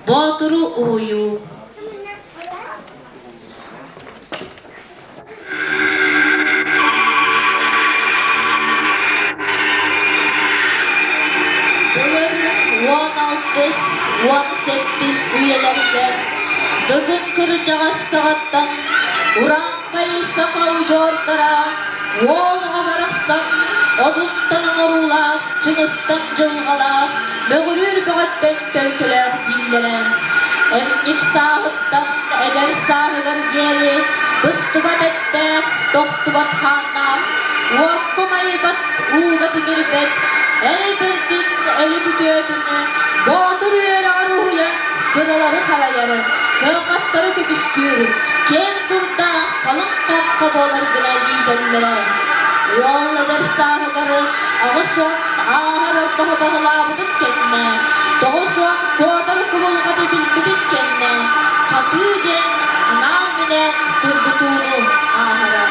Боотуру уһуйуу Былыр 16-ыс, 18-ис үйэлэргэ Дыгын кырдьаҕас саҕаттан урааҥхай саха удьуордара уол оҕо барахсан одунтан оҥоруулаах, чыҥыстан дьылҕалаах, мөҕүрүүр бөҕөттөн төлкөлөөх дииллэрэ. Эмньик сааһыттан эдэр сааһыгар диэри быстыбат эттээх, тохтубат хааннаах, уокка умайбат, ууга тимирбэт, эрэй бэрдин, өлүк үтүөтүн, боотур үөрэҕэр уһуйан кыралары харайар, кыамматтары көмүскүүр, киэҥ дурда, халыҥ хахха буолар гына иитэллэрэ. Уол эдэр сааһыгар 80 ааһар албаһы баһылаабытын кэннэ, 90 куотар кубулҕаты билбитин кэннэ, хатыы диэн анаан-минээн тургутууну ааһара.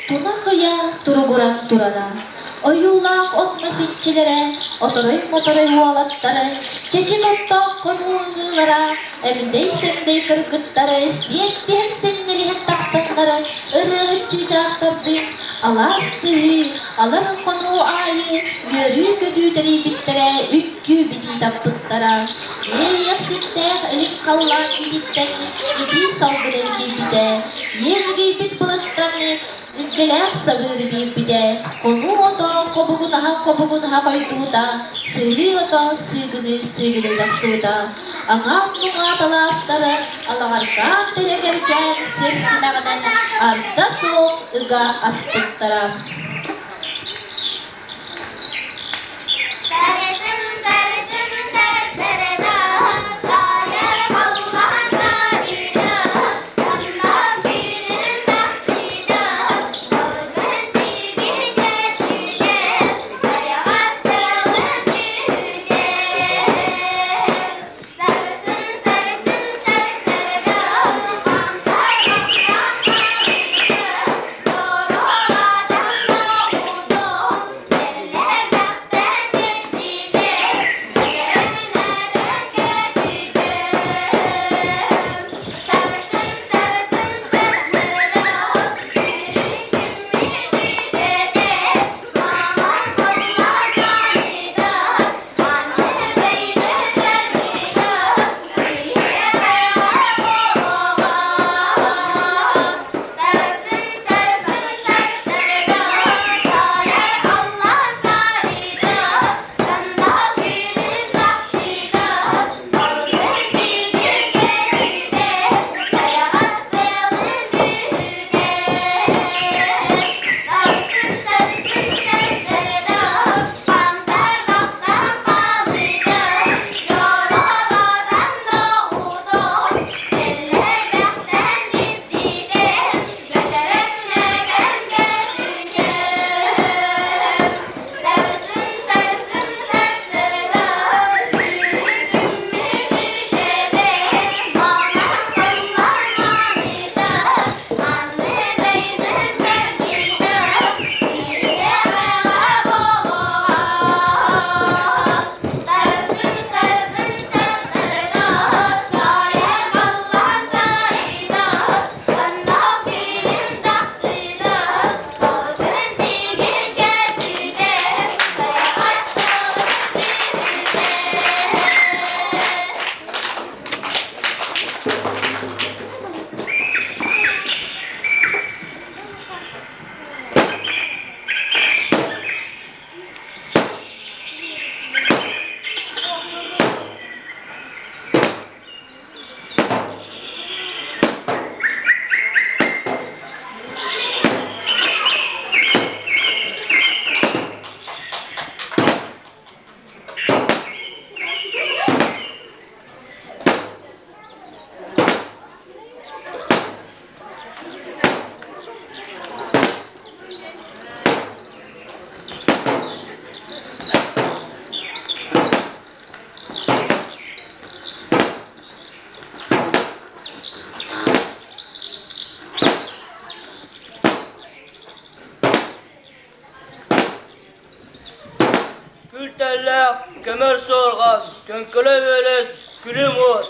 Тунах ыйа туругуран турара, ойуулаах от-мас иччилэрэ, оторой-моторой уолаттары, чэчик оттоох хонуу ыҥыылара, эмдэй-сэмдэй кыргыттары сиэттиһэн сэнньэлиһэн тахсаннары ырыаһыт чыычаахтардыын алаас сыһыы, алар хонуу аайы үөрүү-көтүү тэрийбиттэрэ, үҥкүү-битии таппыттара. Иэйиэхситтээх илин халлаан иһиттэн итии салгын эргийбитэ, иэҕигийбит былыттан илгэлээх сабыыры биэрбитэ, хонуу ото хобугунаһа-хобугунаһа хойдубута, сыһыы ото сыыгыныы-сыыгыныы тахсыбыта, аҥаат-муҥаат алаастары алаҕардаан тэлэкэргээн сир симэҕинэн арда суох ыга аспыттара. Көмөр суорҕан, көҥкөлө үөлэс, күлүм уот,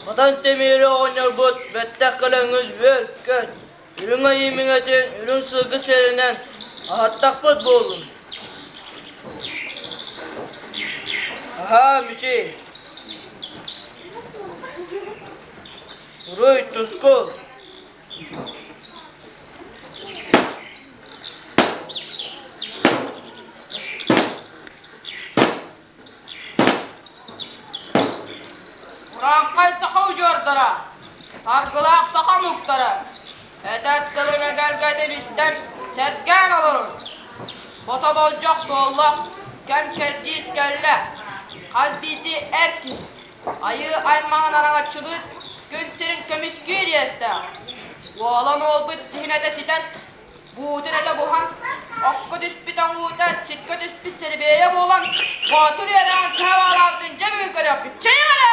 Хатан тимири оҕонньорбут бэттэх кэлэҥҥит үөр-көт, үрүҥ айыы миҥэтин үрүҥ сылгы сиэринэн аһаттахпыт буоллун. Аһаа, Мичий! Уруй, тускул! Урааҥхай саха удьуордара, саргылаах саха омуктара, этэр тылын эгэлгэтин истэн, сэргээн олорун. Бото болдьох туолла, кэм кэрдиис кэллэ. Хас биирдии эр киһи айыы аймаҕын араҥаччылыыр, күн сирин көмүскүүр иэстээх. Уолан уолбут сиһин этэ ситэн, Буутун этэ буһан, окко түспүт оҥуута сиргэ түспүт сэрибиэйэ буолан, боотур үөрэҕин төһө баҕалаабытын дьэ бүгүн көрүөхпүт. Чэйиҥ эрэ!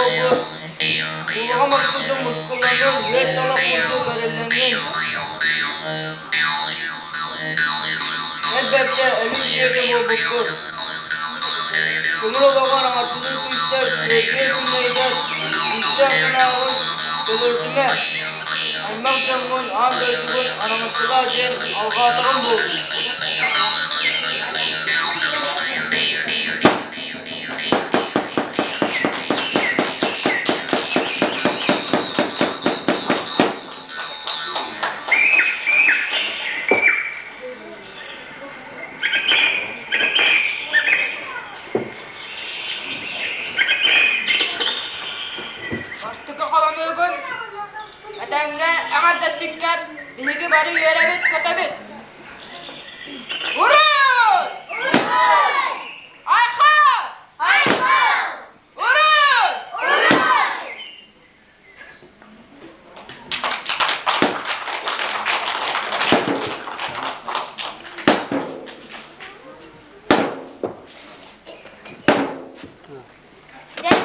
уолбут Дулҕа мас курдук мускулланнын, үөт талах курдук эрэллэннин. Эр бэрдэ өлүү үтүөтэ буолбуккун. Көҥүл олоҕу араҥаччылыыр күүстэр күөргүөр күннэригэр күүстээх санааҕын төлөрүтүмэ, аймах дьоҥҥун, аан дойдугун араҥаччылаа диэн алҕаатаҕым буоллун. Бастакы холонуугун этэҥҥэ эҕэрдэспиккэр биһиги бары үөрэбит-көтөбүт. Уруй! Айхал! Уруй! Дээн.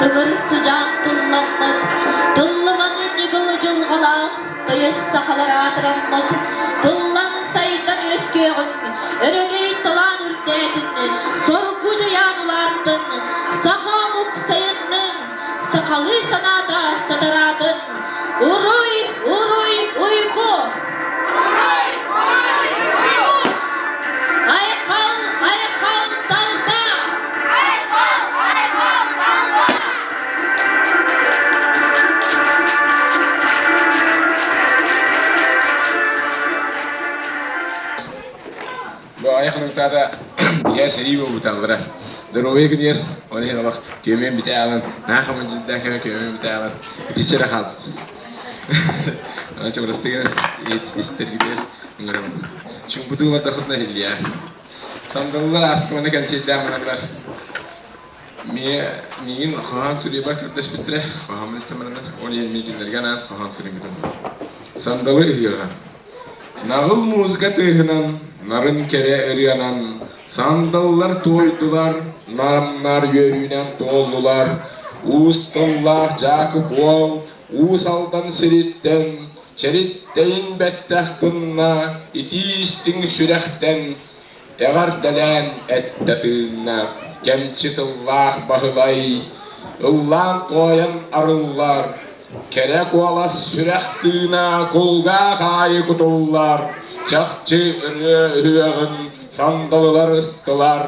Тымыр сыдьаан тулламмыт, тыллыманы ньыгыл дьылҕалаах тыйыс сахалар аатыраммыт, тыллан сайдан үөскүөҕүҥ, өрөгөй талаан үрдээтин, соргу дьайаан улааттын, саха омук сайыннын, сахалыы санаата сатараатын, уруй, уруй, уйгу! Уруй, уруй, уйгу! Айхал, айхал, талба! Айхал, айхал, талба! Бу айах нуктаата ийэ сэрии буолбуталлара. Доруобуйа күнүгэр ол иһин олох күөмүөн бүтэ аалан, наахамын дьиздээхэ күөмүөн бүтэ аалан итиччэ эрэ хаалбыт. Аны чугурастыгын истэргитигэр ыҥырабын. Чуҥпутуулар да хотуна иһиллиэ. Сандалылар ааспыт кэнсиэрдээх бараннар миигин хоһоон суруйбар көрдөспүттэрэ. Хоһооммун истэн бараннар, ол иһин мин кинилэргэ анаан хоһоон суруйбутум. Сандалы ыһыаҕа. Наҕыл музыка тыаһынан, нарын кэрэ ырыанан сандаллар туойдулар, нарымнар үөрүүнэн туоллулар. Уус тыллаах Дьаакып уол Уус Алдан сириттэн чэриттэйин бэттэх гынна, итии истиҥ сүрэхтэн эҕэрдэлээн эттэ тыынна. Кэмчи тыллаах Баһылай ыллаан туойан арыллар, кэрэ куолас сүрэх тыына кулгаах аайы кутуллар, чахчы ырыа ыһыаҕын сандалылар ыстылар,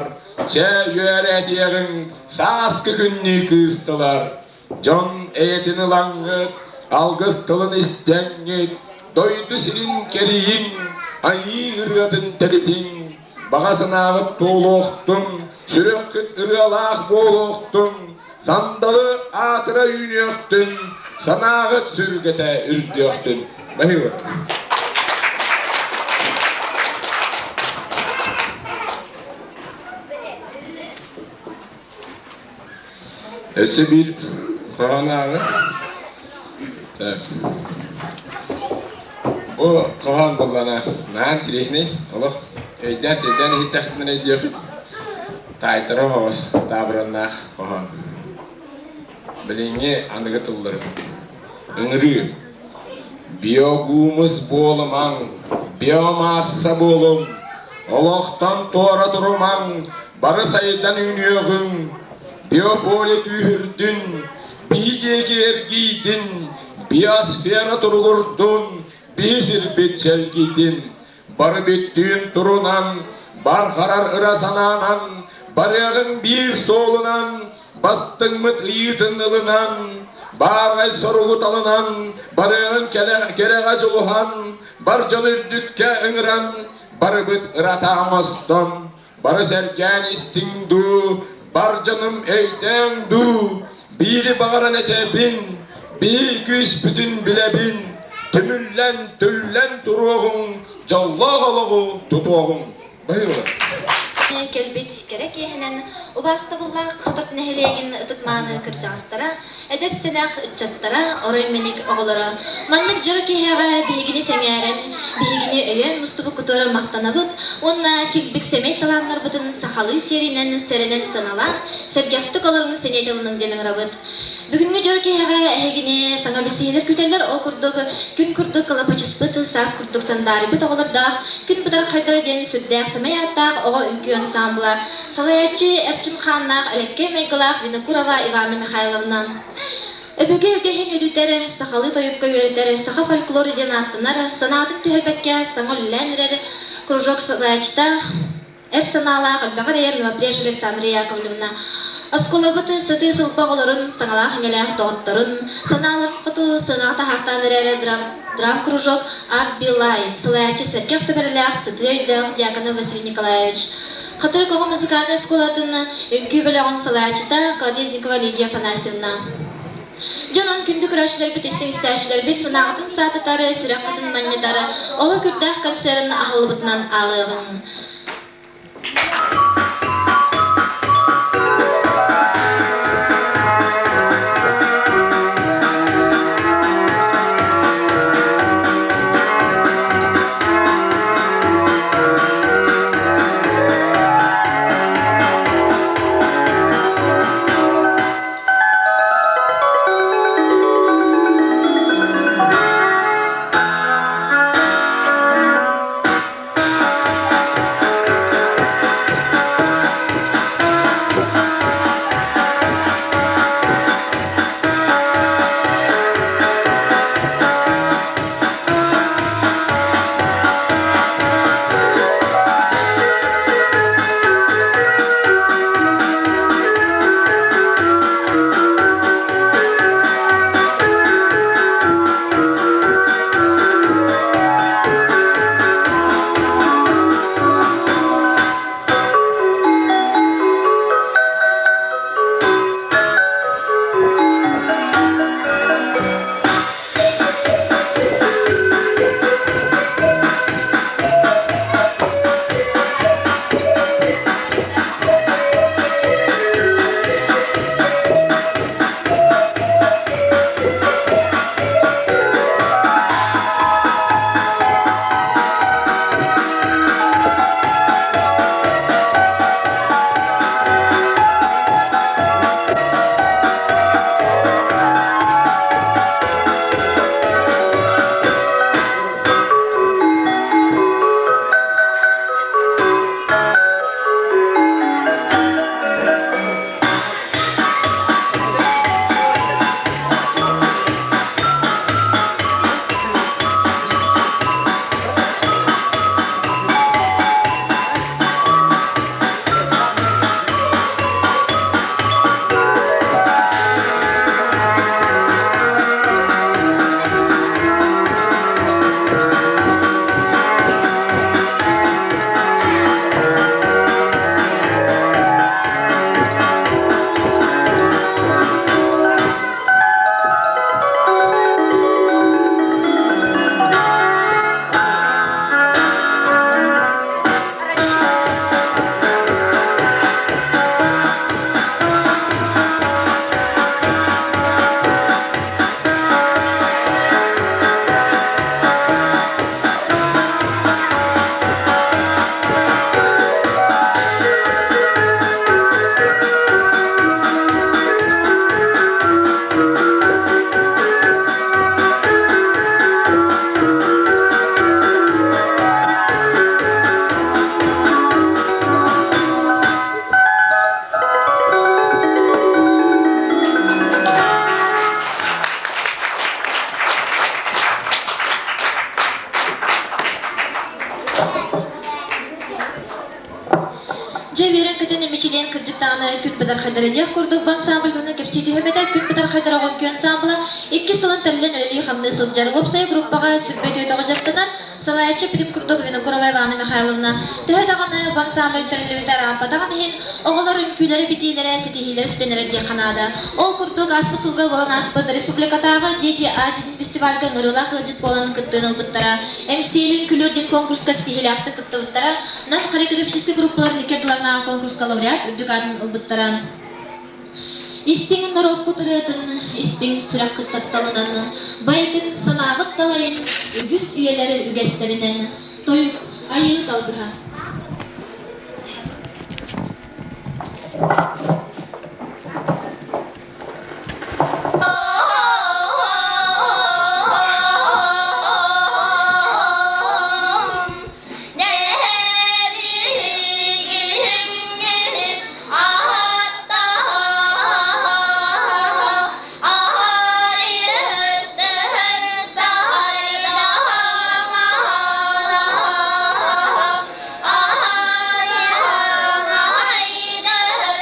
чэ үөрэтиэҕиҥ сааскы күннүү кыыстылар. Дьон эйэтин ылаҥҥыт, алгыс тылын истэҥҥит, дойду сирин кэрийиҥ, айыы ырыатын тэтитиҥ, баҕа санааҕыт туолуохтун, сүрэххит ырыалаах буолуохтун, сандалы аатыра үүнүөхтүн, санааҕыт сүргэтэ үрдүөхтүн. Баһыыба. Өссө биир хоһоон ааҕы. Так. Бу хоһоон буоллаҕына наһаа интириэһинэй, олох өйдөөн-төйдөөн иһиттэхпинэ өйдүөххүт. Таайтара оһоҕос таабыраннаах хоһоон. Билиҥҥи аныгы тыллары. Ыҥырыы. Биогумус буолумаҥ, биомасса буолуҥ, олохтон туора турумаҥ, бары сайдан үүнүөҕүҥ, биополе күүһүрдүн, биһи диэки эргийдин, биосфера туругурдун, биһи сирбит чэлгийдин, бары бүттүүн турунан, барҕарар ыра санаанан, барыаҕыҥ биир суолунан, бастыҥмыт ыйыытын ылынан, баарай соругу талынан, барыаҕын кэрэҕэ дьулуһан, бар дьону үрдүккэ ыҥыран, барыбыт ырата оҥостон, бары сэргээн истиҥ дуу, бар дьонум өйдөөҥ дуу, биири баҕаран этэбин, биир күүспүтүн билэбин, түмүллэн, түллэн туруоҕуҥ, дьоллоох олоҕу тутуоҕуҥ. Баһыыба. Кэлбит кэрэ киэһэнэн убаастабыллаах Хатат нэһилиэгин ытык-мааны кырдьаҕастара, эдэр сэнэх ыччаттара, орой-мэник оҕолоро маннык дьоро киэһэҕэ биһигини сэҥээрэн, биһигини өйөөн мустубуккутугар махтанабыт уонна килбик сэмэй талааннарбытын сахалыы сиэринэн сэрэнэн сыаналаан, сэргэхтик олорун сэниэ тылынан диэн ыҥырабыт. Бүгүҥҥү дьоро киэһэҕэ эһигини саҥа билсиһиилэр күүтэллэр. Ол курдук, күн курдук кылапачыспыт, саас курдук сандаарыйбыт оҕолордоох Күн бытархайдара диэн сүрдээх сэмэй ааттаах оҕо үҥкүү ансаамбыла, салайааччы Эрчим Хааннаах элэккэй майгылаах Винокурова Иванна Михайловна. Өбүгэ үгэһин үдүтэр, сахалыы тойукка үөрэтэр, саха фольклора диэн ааттанар, санаатын түһэрбэккэ саҥа үлэлээн эрэр кружок салайааччыта Эр санаалаах элбэҕи эрэйэр Новопрежь Александра Яковлевна оскуолабыт сытыы сылба оҕолорун, саҥалаах-иҥэлээх доҕотторун, санааларын хоту сыанаҕа таһаартаан эрэр драм-кружок Арт Билай, салайааччы сэргэх сэбэрэлээх, сытыы өйдөөх Дьяконов Василий Николаевич, Хатырык оҕо музыкальнай оскуолатын үҥкүү бөлөҕүн салайааччыта Колодезникова Лидия Афанасьевна. Дьонун күндү көрөөччүлэрбит, истиҥ истээччилэрбит санааҕытын саататар, сүрэххитин манньытар оҕо күрдээх концерын аһыллыбытынан ааҕыаҕыҥ. Дьэ үөрэн-көтөн эмичилиэн кырдьык даҕаны күн бытархайдара диэх курдук бу ансаамбыл туһунан кэпсии түһүөм этэ. Күн бытархайдара оҕо үҥкүү ансаамбыла иккис сылын тэриллэн үлэлии-хамныы сылдьар. Уопсайа группаҕа сүрбэ үтүөтэҕи дьарыктанар салайааччы Пилип курдук Винокурова Ивана Михайловна төһө даҕаны бу ансаамбыл тэриллибитэ арааппатаҕын иһин оҕолор үҥкүүлэрэ битиилэрэ, ситиһиилэрэ ситэн эрэр диэххэ наада. Ол курдук ааспыт сылга буолан ааспыт республикатааҕы Дети Азии фестивальга ыҥырыылаах ыалдьыт буолан кыттыыны ылбыттара. Эҥсиэлин күлүр диэн конкурска ситиһиилээхтик кыттыбыттара. Нам хореографическай группаларын икки ардыларынааҕы конкурска лауреат үрдүк аатын ылбыттара. Истиҥ норуоккут ырыатын, истиҥ сүрэххит тапталынан, байытыҥ санааҕыт далайын, үгүс үйэлэр үгэстэринэн тойук айыы талгыһа. Айдар.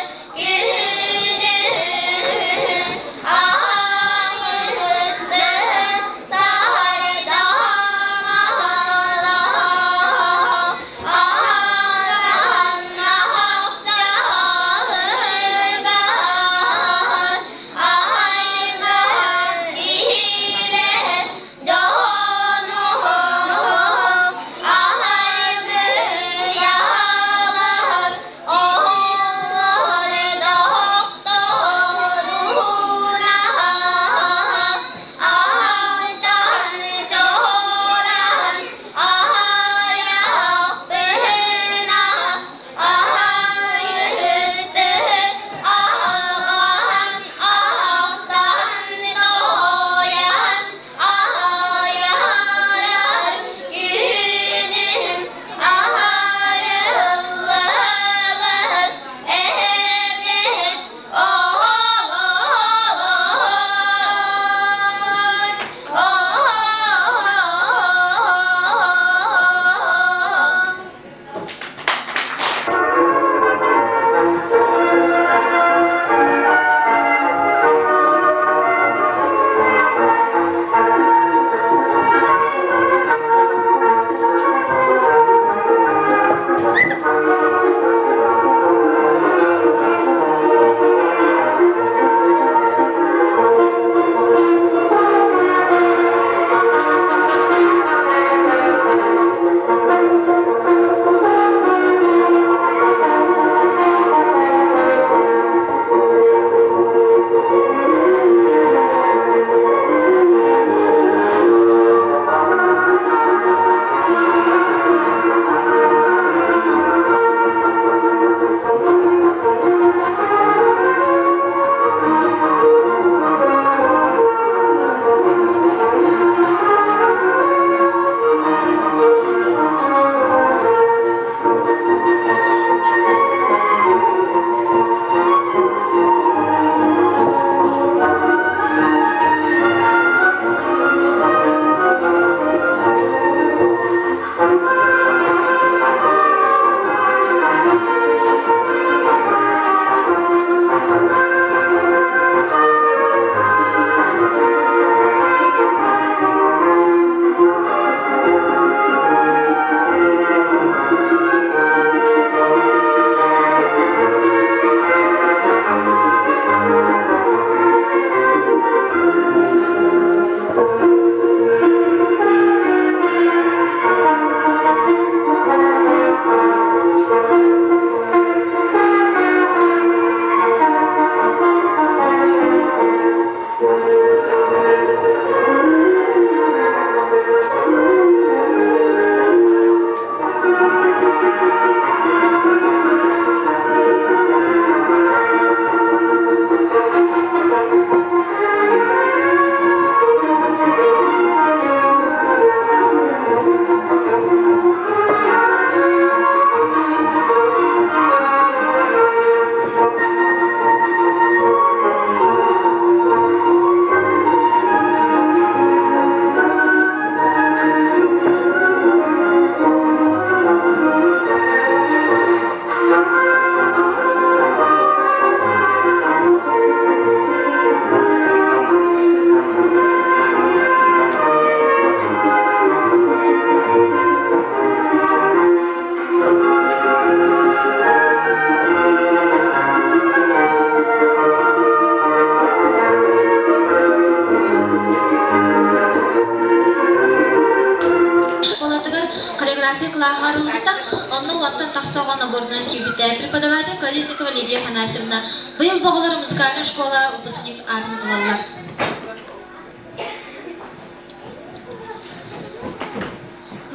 Онно уонтан тахса оҕо наборунан киирбитэ. Преподаватель Колесникова Лидия Афанасьевна. Быйыл бу оҕолор музыкальнай школа выпускник аатын ылаллар.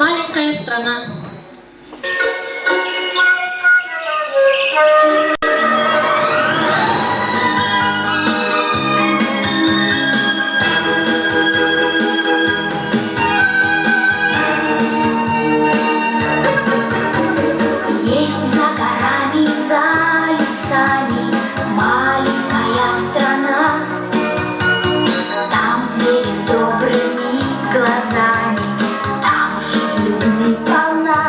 Маленькая страна. Есть за горами, за лесами маленькая страна. Там звери с добрыми глазами, там жизнь любви полна.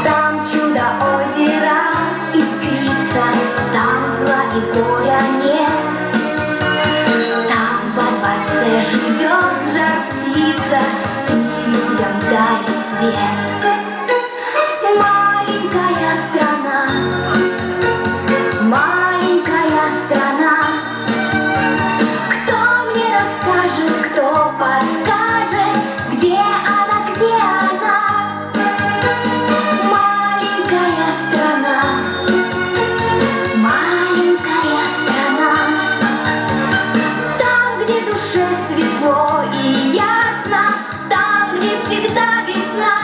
Там чудо-озеро искрится, там зла и горя нет. Там во дворце живет жар-птица и людям дарит свет. Маленькая страна, маленькая страна. Кто мне расскажет, кто подскажет, где она, где она? Маленькая страна, маленькая страна. Там, где душе светло и ясно, там, где всегда весна.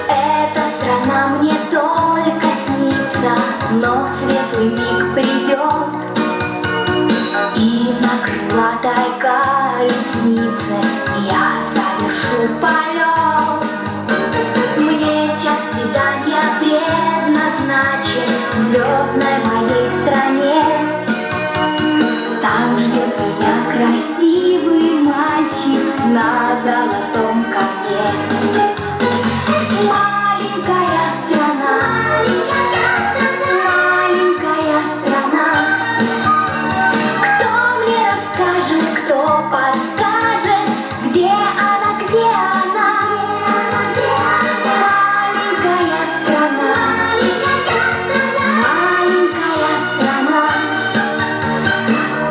Эта страна мне только снится, но светлый миг придет. И на крылатой колеснице я совершу полет. Мне час свидания предназначен в звездной моей стране. Там ждет меня красивый мальчик на золотом коне. Маленькая страна, маленькая страна. Кто мне расскажет, кто подскажет, где она, где она? Маленькая страна, маленькая страна.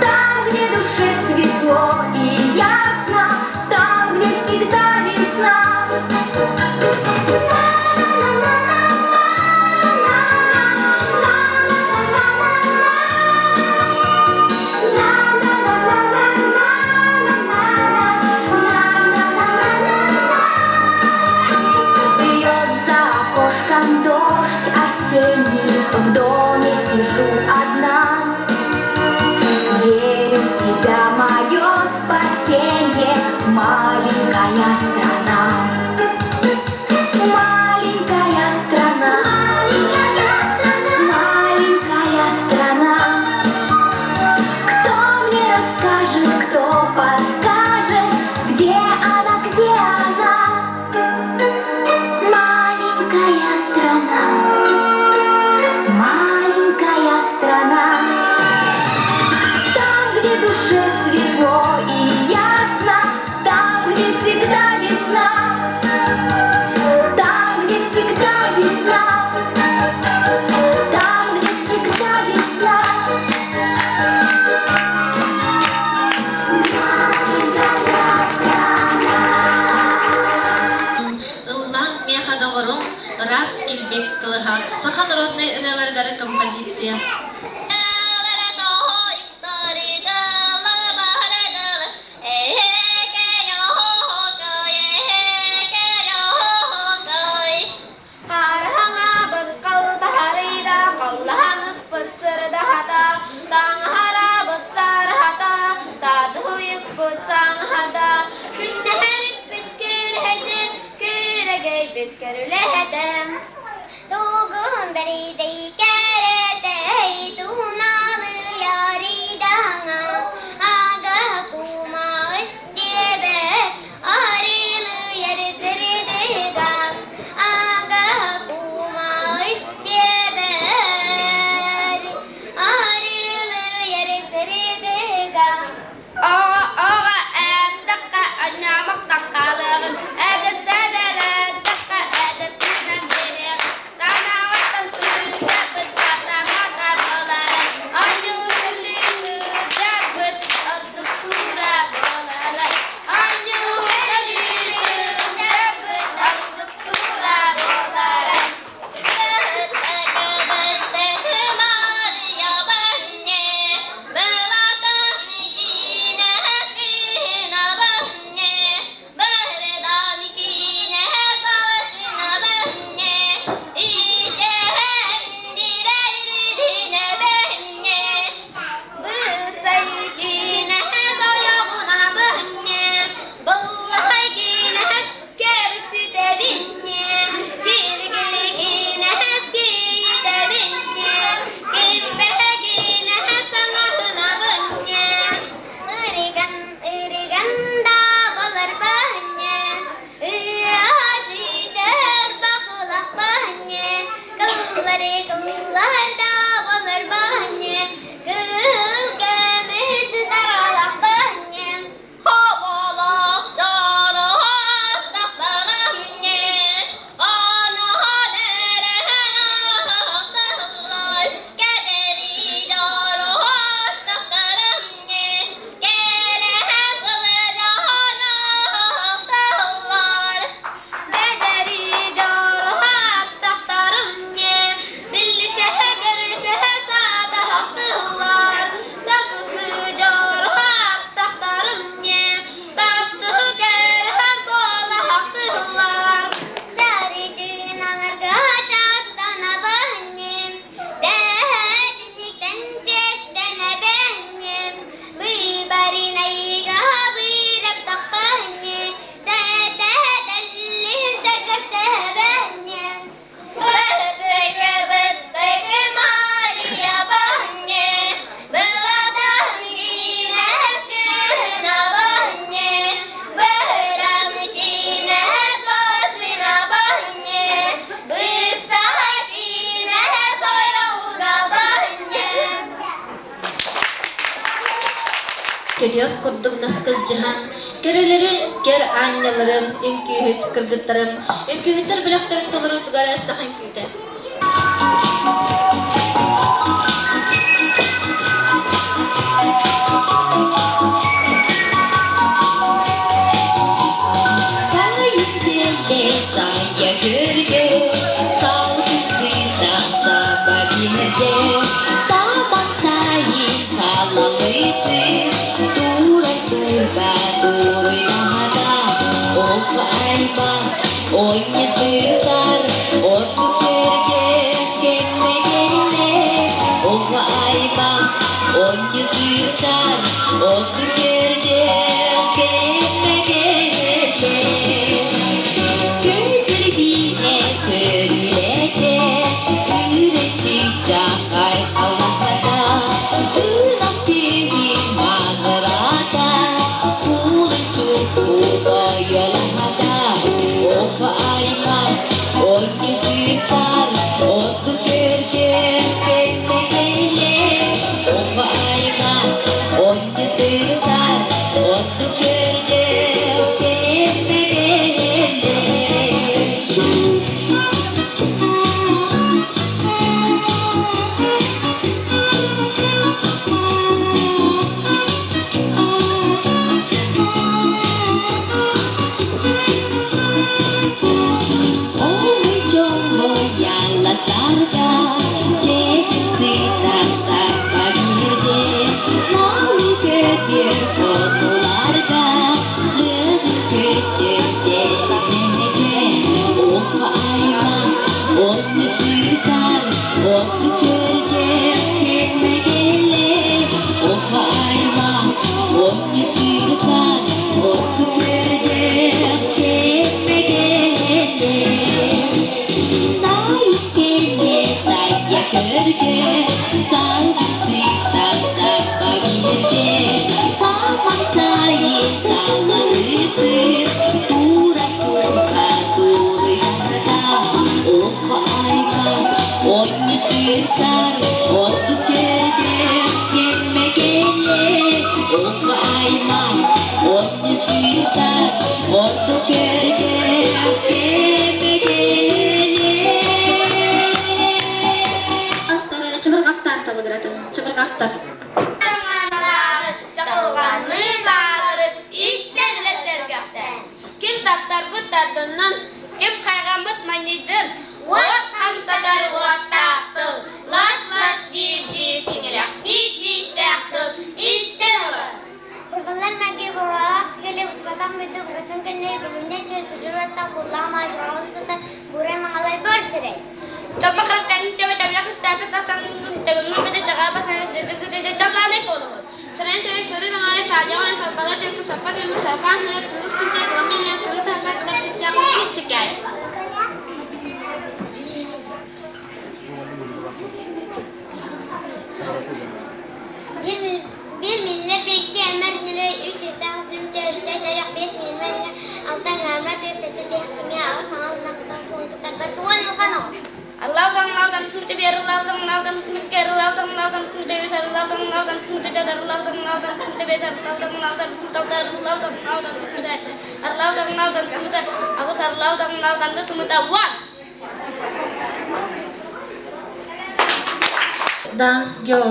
Там, где душе светло и ясно, там, где всегда весна. Льет за окошком дождь осенний, в доме сижу одна. Верю в тебя, мое спасенье, маленькая страна. Маленькая страна, маленькая страна. Кто мне расскажет, кто подскажет, где она, где она? Маленькая страна, маленькая страна. Там, где душе светло и ясно, там, где всегда весна. Там, где всегда весна. Там, где всегда весна. Маленькая страна. Ыллаа миэхэ доҕорум, ыраас килбик кылыһах, саха народнай ырыаларыгар композиция. Тугун бэридэй кэрэтэй тууналы яридаҥа ага кума истиэбэ арилы ярисиридига ага кума истиэбэ арилы ярисиридига Оҕо оҕо эрдэххэ анньаамахтан хаалыаҕын, эдэр-сэдэр эрдэххэ эдэртинэн биэриэҕин, санаабыттан сыыһа Бөлүһүөк курдук наскылдьыһан, көрөлөрүн көр аанньаларым, үҥкүүһүт кыргыттарым, үҥкүүһүттэр бөлөхтөрүн толоруутугар саха үҥкүүтэ. Сайын көргө, салгын саба биэрде, саман сайын салалыты, турай турба туруйдаһата, оҕо аймах онньа сырсар, оту көргө кэммэгелле, оҕо аймах онньа сырсар, оту көргө кэммэгелле. Көтөр биэ көрүлэтэ, үрүччү айхаллата, ынах сүөһү маныраата, кулун чукку тойолата, оҕо аймах онньу сыысар, оту көргө кэммэгелле, оҕо аймах онньу сыысар, оту көргө кэммэгелле. Ой, дьолло ялластарга, дьэтин сытар саппа биирде, малы көтөр хотуларга, лыгын көтөр телимнеге, оҕо аймах онньу сытар, оту көргө кэммэгелле, оҕо аймах онньу сытар, оту көргө кэммэгелле. Сайын кэллэ, сайа көргө, салгын сытар саппа бииргэ, саман сайын салалыты, тура турба туруйата, оҕо аймах онньу сырсар, оту көргө кэммэгелле, оҕо аймах онньу сырсар, оту көргө кэммэгелле. Чыбырҕахтаан талыгыратын, чыбырҕахтар. Чакылганны саарып, истен сэргэхтэн. Ким таптарбыт тардыннын, ким хайҕаммыт манньыйдын, уос хамсатар уоттаах тыл, лас-лас диир-диир тиҥилэхтии тиистээх тыл истэн ылар. Бурҕаллар мэлдьи буруолаах сигили буспатах мүтү букатын көннөрү бүгүннэ чөл будьуруоттан куллаах маай бураҕын сыта буурай маҥалай бор сирэй. Сарай сарай сары наҥаайы саадьаҕан салбала түөкү саппа түөмү сарпаан сыһар кыргыс күнчэ кылам иһинэн кыры таһымар кылап чыпчаах күүс чикээй. Биир миллер биэкки эмэр нэлэй үс сирдээх сүмчэ үстэй төрөх биэс миэлмэ алта ҥаарма тыыр сэттэ тиһэх сымыйа аҕыс аҥал ынах суон кытарбас уон улахан оҕо. Dance go.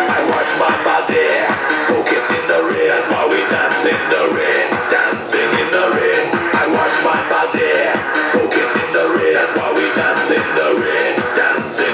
I wash my body, soak it in the rain. That's why we dance in the rain, dancing in the rain. I wash my body, soak it in the rain. That's why we dance in the rain, dancing.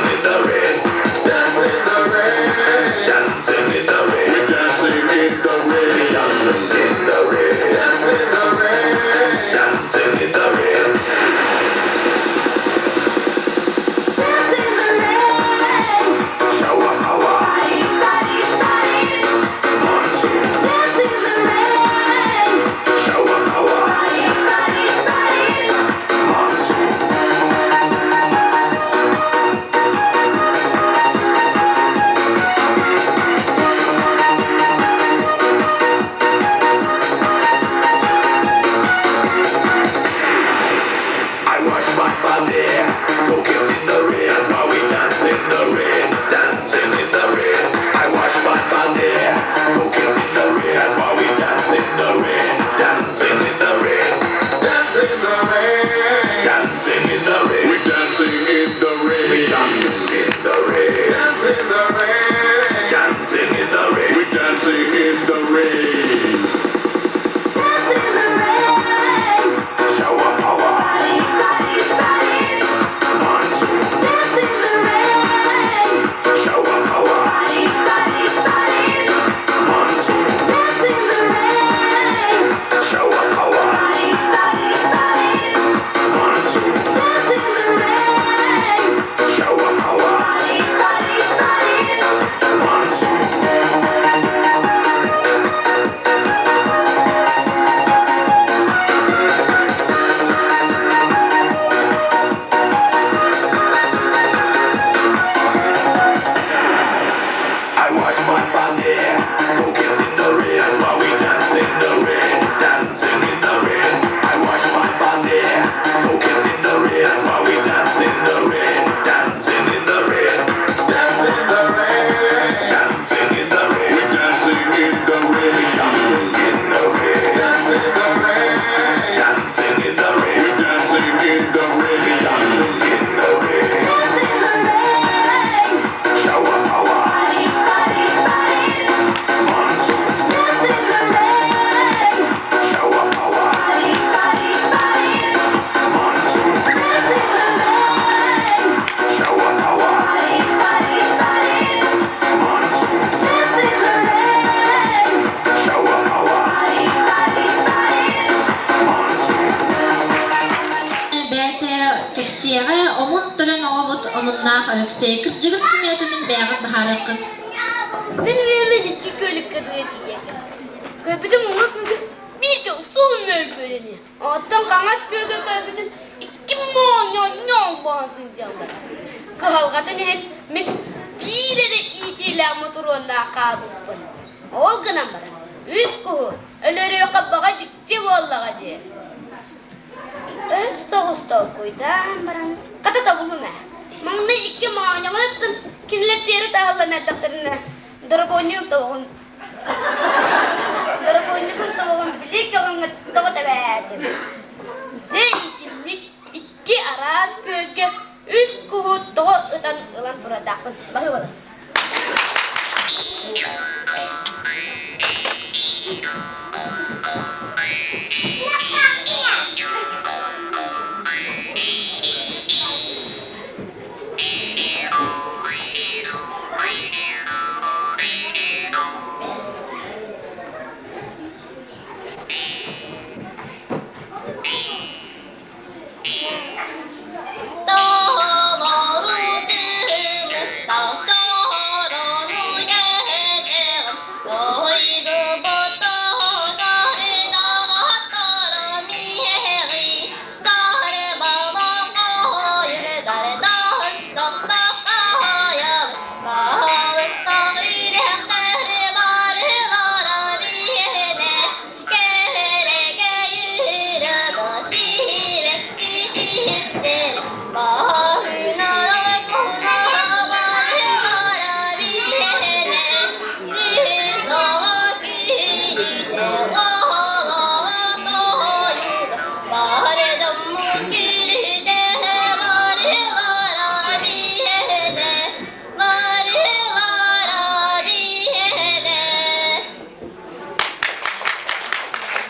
Киэһэҕэ омун-төлөн оҕобут омуннаах Өлөксөй кырдьыгын сымыйатын бэйэҕит быһаарыаххыт. Мин үйэбин икки көлүккэ тыа тиийэн көрбүтүм уҥа күнгү бииргэ усул мөлбөлөнү. Оттон хаҥас күөлгэ көрбүтүм икки моонньонньоон буолан сылдьаллар. Кыһалҕатын иһин мин биир эрэ иитиилээх мотуруоннаах хаалбыппын. Ол гынан баран үс куһу өлөрүөххэ баҕа дьикти буоллаҕа дии. Өр соҕус толкуйдаан баран, хата тобулум ээ. Маҥнай икки моонньоҕоноттон кинилэр тиэрэ таһыллан эрдэхтэринэ, дорогуонньугум тобоҕун дорогуонньугум тобоҕун били көҕүҥҥэ тоҕо тэбээтим. Дьэ итинник икки араас күөлгэ үс куһу тоҕо ытан ылан турардаахпын. Баһыыбалар.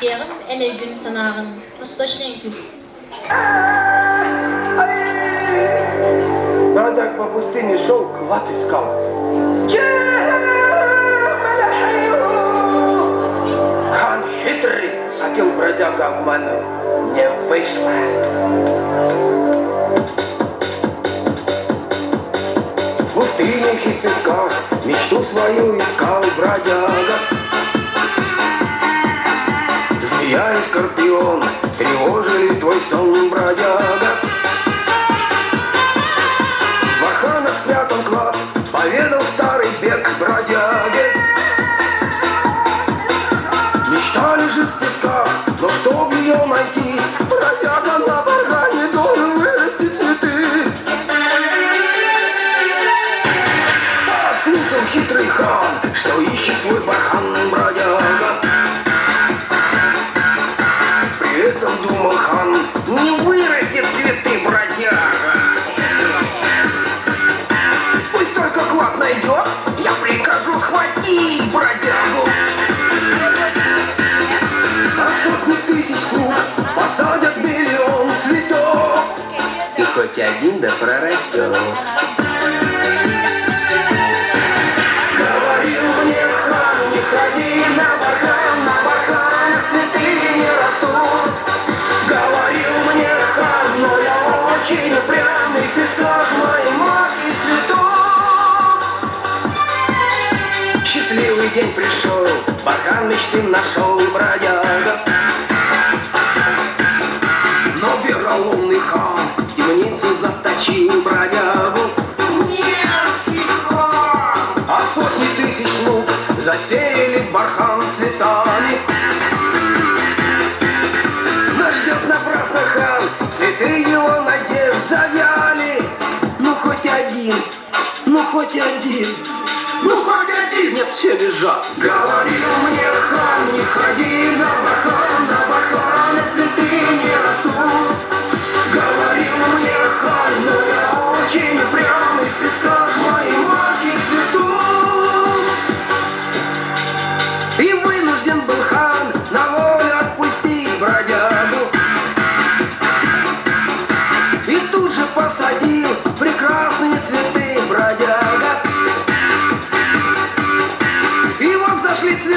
Диэҕим эн өйгүн-санааҕын Восточный үҥкүү. Бардак по пустыне шел, клад искал. Хан хитрый хотел бродяга обмануть. Не вышло. В пустынях и песках мечту свою искал бродяга. Змея и скорпион тревожили твой сон, бродяга. В барханах спрятан клад, поведал старый бег бродяге. Мечта лежит в песках, но чтоб ее найти, бродяга на бархане должен вырасти цветы. Подслушал хитрый хан, что ищет свой бархан бродяга. При этом думал хан, не вырастет цветы бродяга. Пусть только клад найдет, я прикажу схватить бродягу. А сотни тысяч слуг посадят миллион цветов. И хоть один да прорастет. Говорил мне хан, не ходи на бархан, на барханах цветы не растут. Говорил мне хан, но я очень упрямый, в песках мои маки цветут. Счастливый день пришел, бархан мечты нашел бродяга. Но вероломный хан в темницу заточил бродягу. А сотни тысяч лук засеяли бархан цветами. Но ждет напрасно хан, цветы его надежд завяли. Ну хоть один, ну хоть один, ну хоть один, нет, все бежат. Говорил мне хан, не ходи на бархан, на барханах цветы не растут. Говорил мне хан, но я очень упрямый, в песках мои маки цветут. И вынужден был хан на волю отпустить бродягу. И тут же посадил прекрасные цветы бродяга. И вот зашли цветы.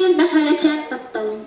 Күнүгэр Мэхээлэчээн тапталым.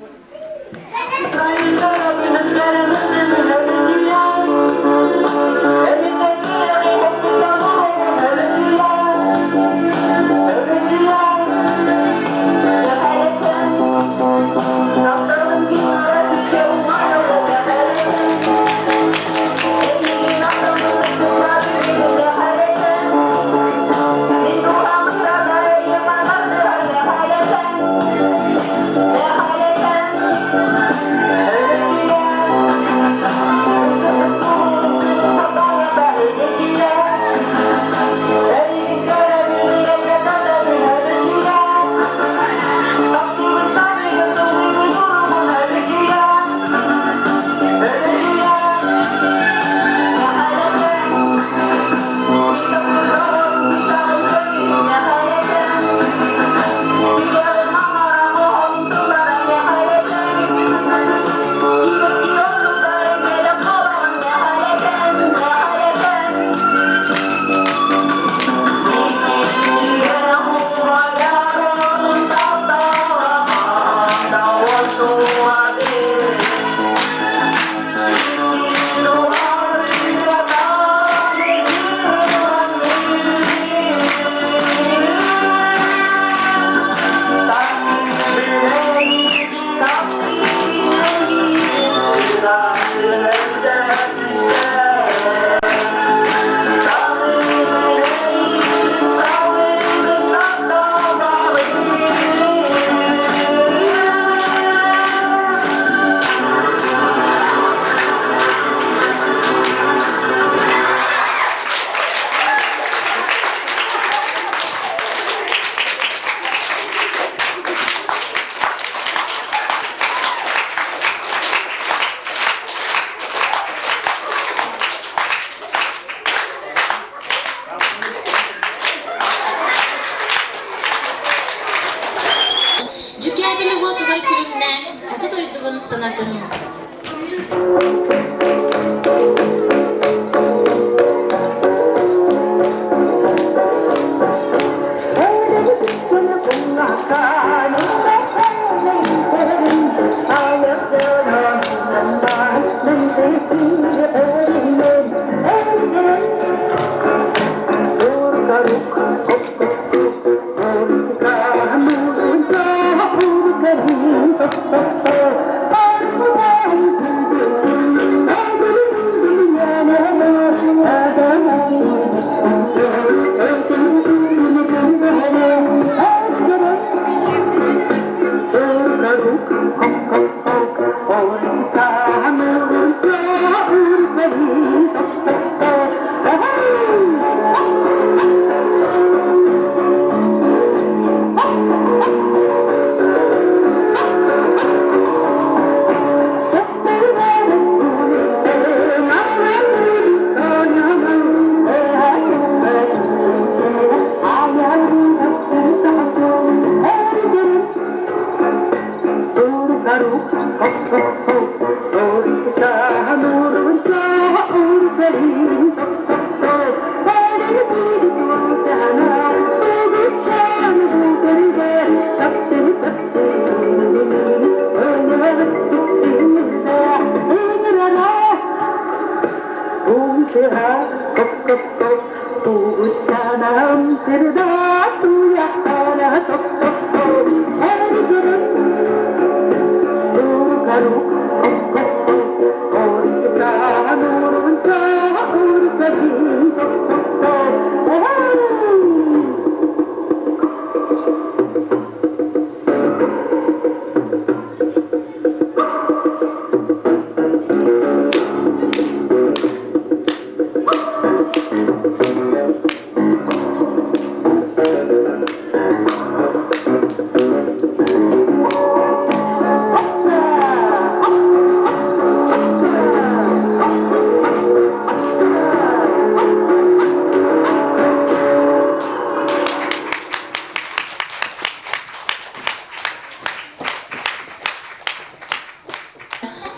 Дьүкээбили уотугар күлүмнээн, хоту дойдугун санатын.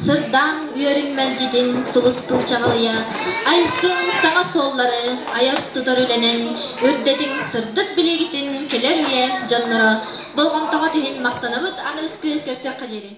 Сырдаан үөрүм мэлдьитин сулустуу чаҕылыйа, айсыҥ саҥа суоллары айар-тутар үлэнэн үрдэтиҥ сырдык билиигитин кэлэр үйэ дьонноро. Болҕомтоҕут иһин махтанабыт, аныгыскы көрсүөххэ диэри.